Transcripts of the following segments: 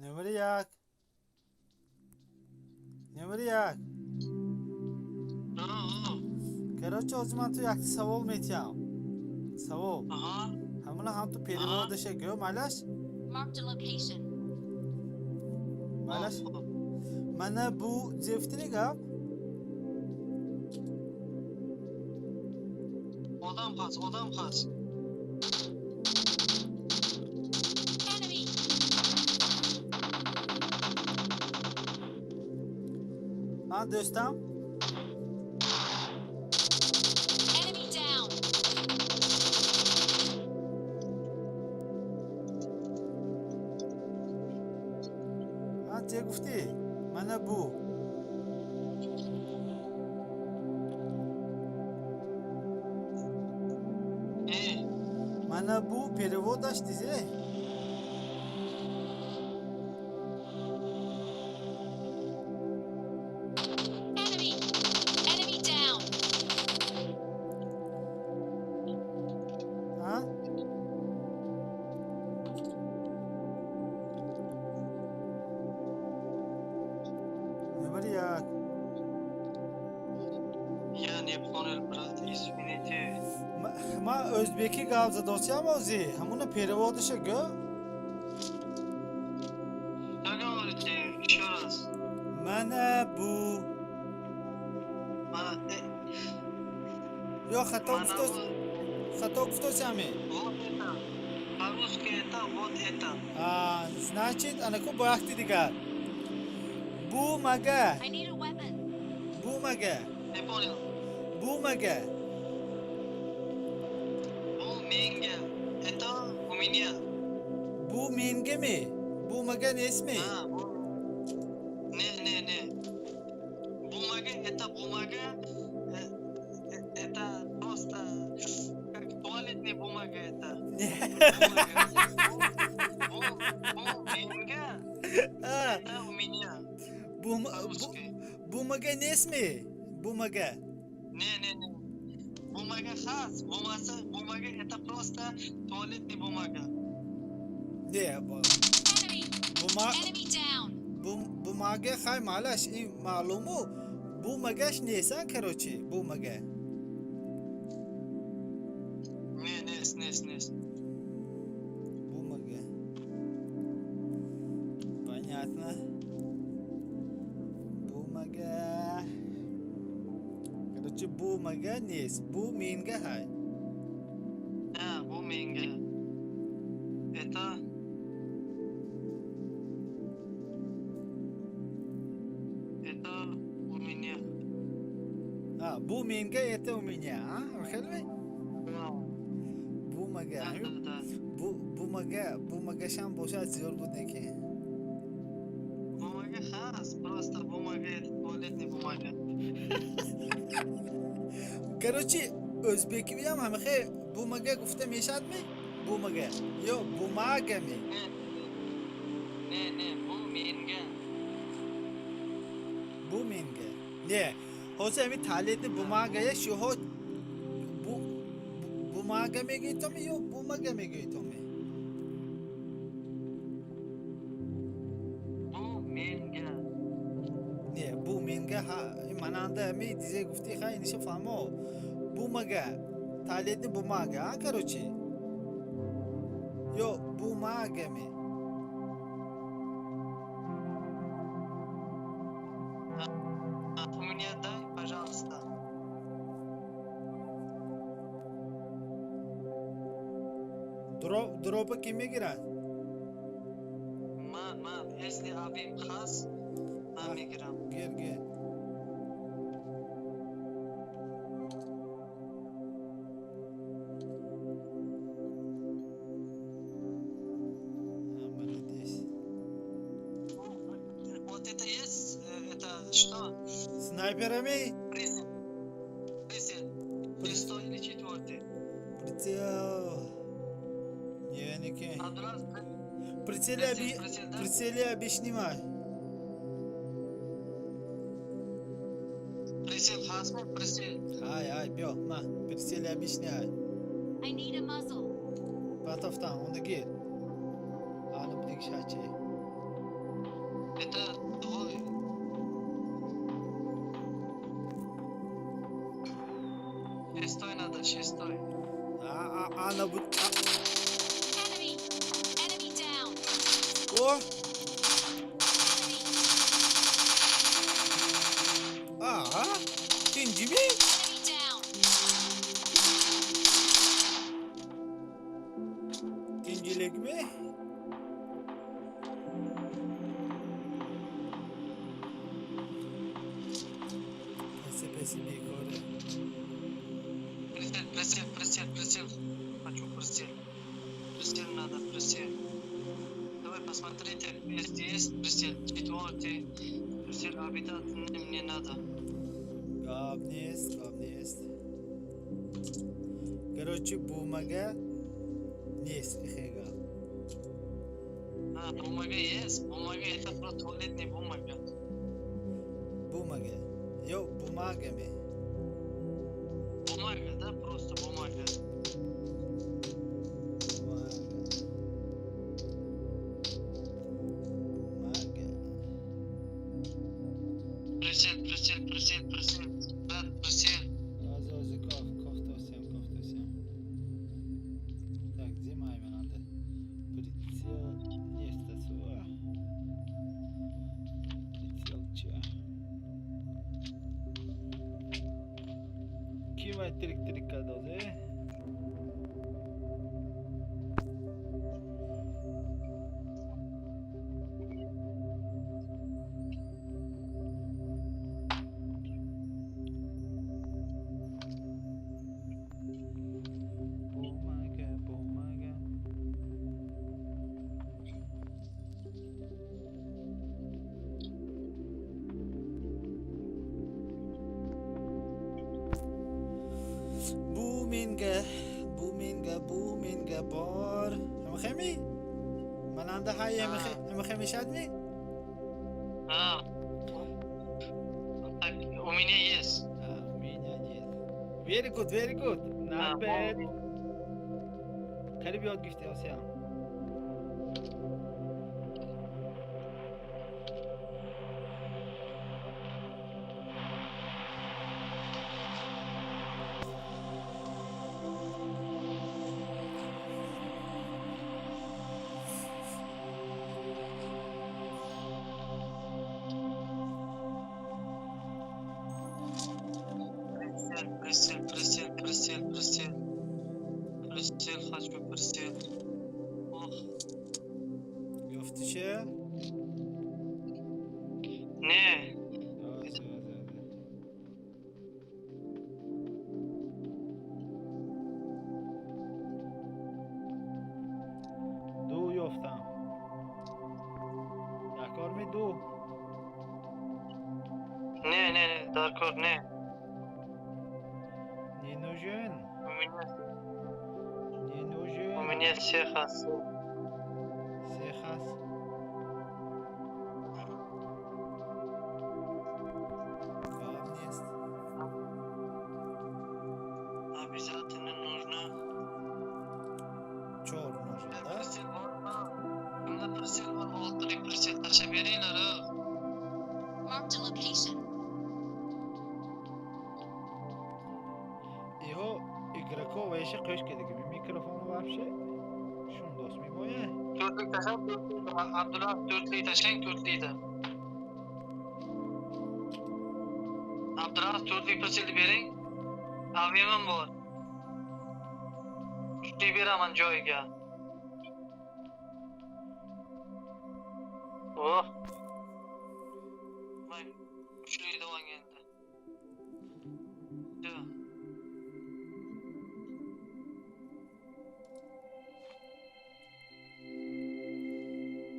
Номери як. Номери як. Короче, ҳозир ман ту якта савол метиҳам. Савол. Аҳа. Ҳамуна ҳам ту перевод аша гӯ, майлаш? Marked a location. Майлаш? Мана бу зефтини гап? Одам ҳаст, одам ҳаст. Enemy! А, дӯстам? Enemy down! А, че гуфтӣ? Мана бу. Э, Мана бу перевод аш дизе? Enemy! Enemy down! А? Номери як. Я не понял, брат, извините. Ма ӯзбекӣ гап задосиям ҳозир. Ҳамуна перевод аша гӯ. Что говорите? Еще раз. Мана бу. Мана, Ё хато мана гуфтос, хато гуфтосиами? Вот это. По-русски это вот это. А, значит, анаку бо якти дигар. Бумага. I need a weapon. Бумага. Не понял. Бумага. Bu menga. Это у меня. Бу менгами? Бумага нестми? А, Не, не, не. Бумага, это бумага. Это просто как туалетная бумага это. Бумага. Bu menga. А, Это у меня. По-русски. Бумага нестми? Бумага. Не, не, не. Бумага ҳаст. Бумага, бумага это просто туалетная бумага. Не, Enemy! бума Enemy down! Бумага хай малаш ин маълуму бумагаш несан, короче, бумага. Не, нест, нест, нест. Бумага. Понятно. Бумага. Короче, бумага нест. Бу менга ҳай. Да, bu menga. Это у меня. А, бу менга это у меня, а? Хелми? Да, Бумага. да. Бу бумага, бумагашам бошад зиёд буд неки. Бумага ҳаст, просто бумага это туалетная бумага. Короче, ӯзбекиам ҳамахе бумага гуфта мешавадми? Бумага ё бумагами? Не, не, не, bu menga. Бу менга. Не, ҳозир ҳами туалетный бумагая шуҳо бумага мегӯитоми ё бумага мегӯитоми? Bu menga. Не, бу менга мананда ҳами дизе гуфти хай ниша фаҳмо. Бумага, туалетный бумага, а, короче. Ё бумагами? А, у меня дай, пожалуйста. Дроп а кӣ мегирад? Ман, ман, если абим ҳаст, ман мегирам. Гир, гир. А, молодец. Вот это есть, это что? Снайперами? Прицел. Прицел. Шестой или четвертый? Прицел. Не, не. Абдураз, Прицеле прицел, оби прицел, да? Прицеле объяснимай. Прицел ҳастми, прицел. Ай, ай, биё, ма, прицеле объясняй. I need a muzzle. Батофтан, онда гир. Ана бидик шачи. Это твой. Шестой надо, шестой. А набуд. Enemy. Enemy down. О! Enemy. Аҳа, тинҷими? Enemy down. Тинҷиликми? Паси, паси, бекора. Прицел, прицел, прицел, прицел. Хочу прицел. Прицел надо, прицел. Давай посмотрите, если есть прицел. Четвертый. Прицел обязательно мне надо. Гап нест, гап нест. Короче, бумага нест, хега. А, бумага есть. Бумага это просто туалетная бумага. Бумага. Ё, бумагами. Бумага, да, просто бумага. Бумага. Бумага. Прицел, прицел, прицел, прицел. Брат, прицел. Ози, ози, коф, кофтосем, кофтосем. Так, где моя надо? Прицел нест асуа. Прицел ча. Ки май трик трик кадозе? Бумага, бумага. Бу менга, бу менга, бу менга бор. Ҳамахеми? Мананда ҳай ҳамахе мешад ми? А. Так, у меня есть. А, у меня нет. Very good, very good. Not А, bad. Қариб ёд гирифти, Осиям. Прицел, прицел, прицел, прицел, прицел. Прицел, хочу прицел. Ох, Ёфтише? Не. Ози, ози, ози. Ду ёфтам. Якор ми ду? Не, не, не, даркор, не. Не нужен. У меня, Не нужен. у меня всех ас. Се хас. Гап нест. Обязательно нужно. Чор нужен, да? Прицел bor, Kimda прицел bor, oltilik прицел tashlab beringlar, a. Marked a location. Иҳо игроко ваиша қӯш кедаги микрофону вообще шун дост мемоя. To'rtlik tashlab, to'rtlik, Abdullah, to'rtlik tashlang, to'rtlikda. Abdullah, to'rtlik прицел bering. AWM'im bor. Uchlik beraman joyiga. Oh. May, uchlikni olgan endi. Всё.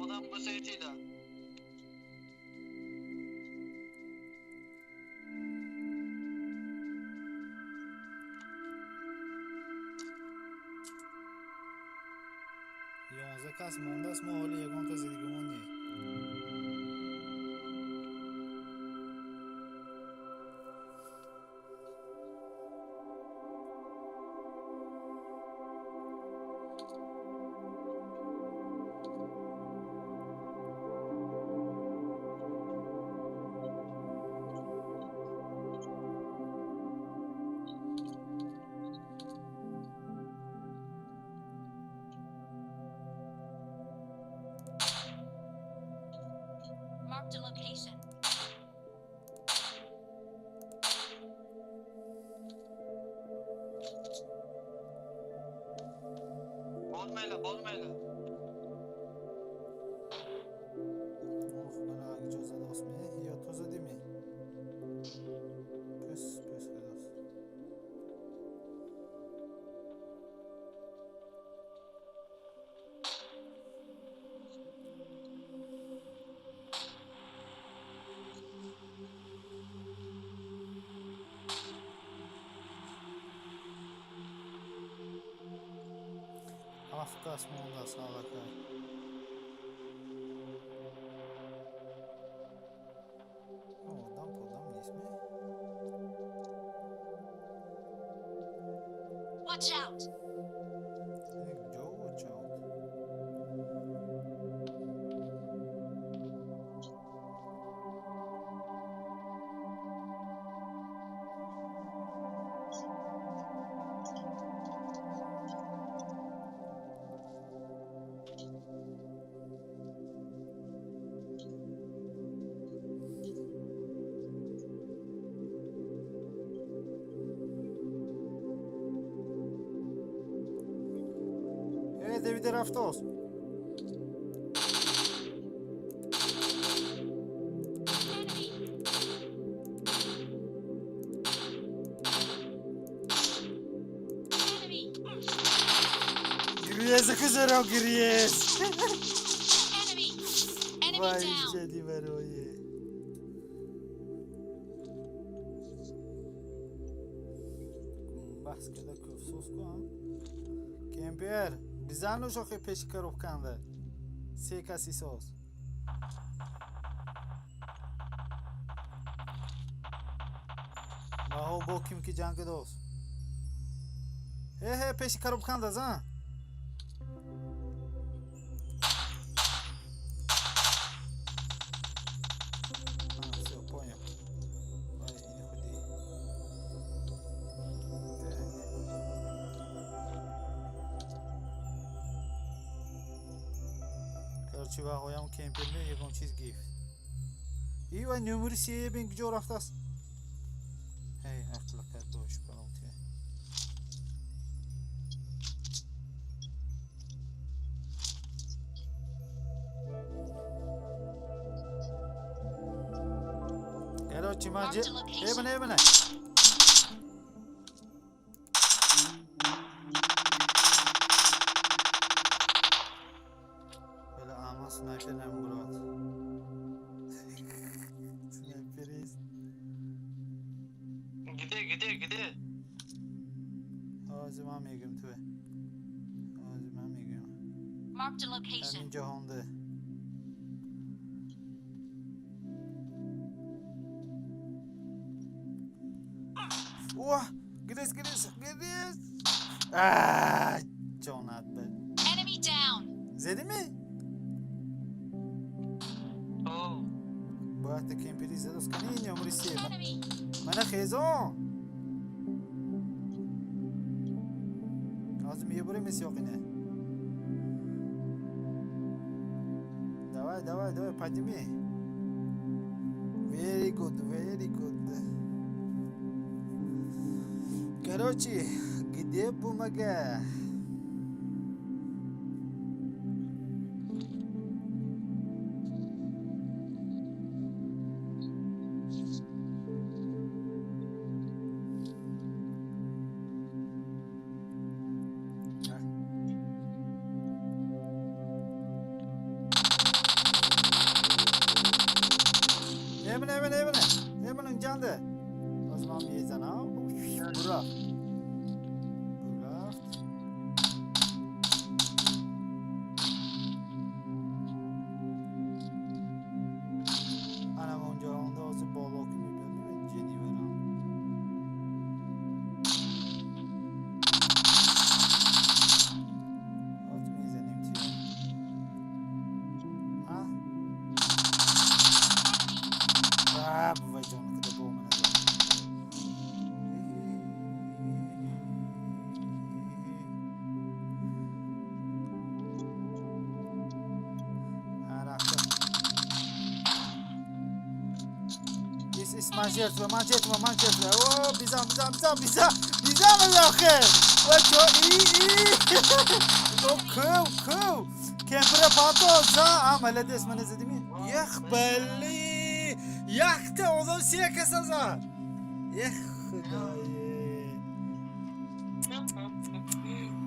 Odam bo'lsa aytinglar. 11 кас мондааст, мо ҳоли ягонта зиддигумон не. Marked a location. Bormanglar, bormanglar. Ох, мана ҷо задосми ё ту задими? Пӯс пӯс кадос. Ҳафт кас мондааст аллакай. Одам подам нестми? Watch out! Ҷо watch out? Э, Давида рафтост. Enemy! Enemy! Грез кузаро грез. Enemy! Enemy Вай down! ҷади барое. Баҳс када кӯфсоз ку кемпер бизану шохи пеши коробканда се каси соз. Баҳо бо ким ки ҷанг дост. Э, пеши коробканда зан. А, всё, понял. Вай, ини худи. Так. Короче, ваҳоям кемпер ме ягон чиз гифт. И вай номери сея бин куҷо рафтааст? Ҳей, ақлака дош балоте. Короче, ман Marked a location. Ебана, ебана. Бела ама снайпер намебурад. Снайперист. Где, где, где? Ҳозир ман мегӯм туе. Ҳозир ман мегӯм. Marked a location. Ҳамин ҷаҳонда. Оҳ, гирез, гирез, гирез. Аа, ҷонат бе. Enemy down! Задими? О, Бояд та кемпери задост кани номери се. Enemy! Мана хезон. Ҳозир мебурем сёқине. Давай, давай, давай, подними. Very good, very good. Короче, где бумага? А. Эмин, эмин, эмин. Эмин ҷанде. Ҳозир ман мезанам. Бурафт. Бурафт. Анам онҷо онда ҳозир боло ки мебиёд, ҷениверам. Ҳозир мезанем тия. А? Enemy! А, бува ҷон куда бо мана зад. Ис, ман жертва, ман жертва, ман жертва. О, бизан, бизан, бизан, бизан, бизан, охе. Ва чо, и, и. О, кӯв, кӯв. Кемпира пато, за. А, молодец, мана задими. Ех, блин. Якта одам се каса зад. Ех, худое.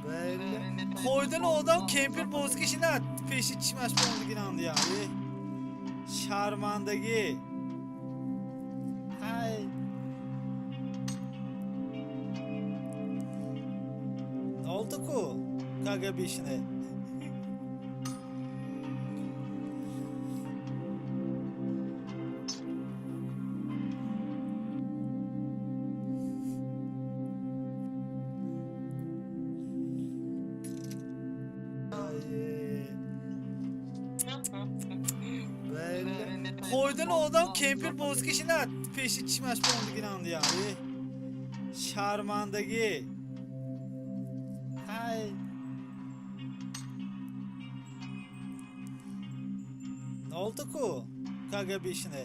Блин. Қойдани одам кемпир боз кишинад. Пеши чишмаш бигиранд я. Шармандагӣ. Ҳай. Oldu ку? КГБшне. Қойдани одам кемпир боз кишинад. Пеши чишмаш бигиранд я. Шармандагӣ. Ҳай. Oldu ку? КГБшне.